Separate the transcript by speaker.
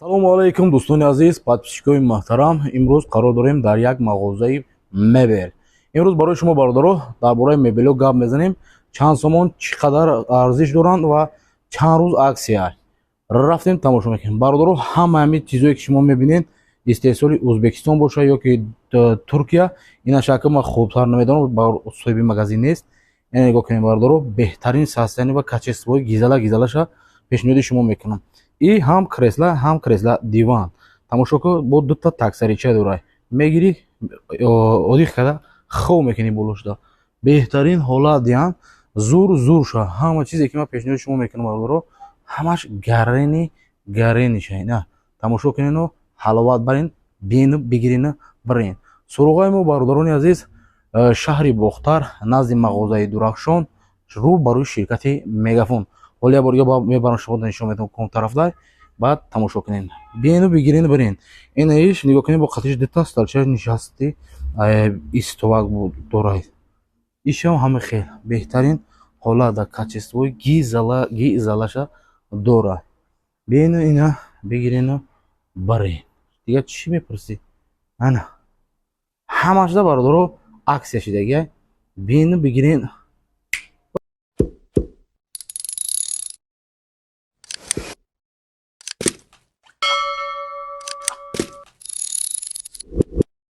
Speaker 1: Салому алайкум, дӯстони азиз, подписчикои муҳтарам. Имрӯз қарор дорем дар як мағозаи мебел. Имрӯз барои шумо, бародаро, дар бораи мебелҳо гап мезанем: чанд сомон, чӣ қадар арзиш доранд ва чанд рӯз аксия. Рафтем, тамошо мекунем, бародаро. Ҳама ҳамин чизое, ки шумо мебинед, истеҳсоли Ӯзбекистон боша ё ки Туркия, ина шака ман хубтар намедонам, соҳиби магазин нест. Ина нигоҳ кунем, бародаро, беҳтарин состояние ва качествои гизала гизалаша пешниҳоди шумо мекунам. И ҳам кресла, ҳам кресла диван, тамошо кун, бо дута таксарича дорад. Мегирӣ, одиқ карда хоб мекунӣ болошда. Беҳтарин ҳолат диҳанд, зур зур ша. Ҳама чизе, ки ман пешниҳоди шумо мекунам, бародаро, ҳамаш гарени гарениша. Ина тамошо кунену ҳаловат барин, бину бигирину бирин. Суроғаи мо, бародарони азиз, шаҳри Бохтар, назди мағозаи Дурахшон, рӯ ба рӯи ширкати Мегафон. Ҳоли як бор дига мебарам, шумо нишон медиҳам ком тарафдай, баъд тамошо кунед, биену бигирину бирин. Ина иш нигоҳ кунед, бо қатиш дута столча нишасти истовак дорад. Ишам ҳама хел беҳтарин ҳолат да, качествои гизала гизалаша дорад. Биену ина бигирину барен. Дигар чӣ мепурсӣ? Ана ҳамашда, бародаро, аксия шидагия. Биену бигирин.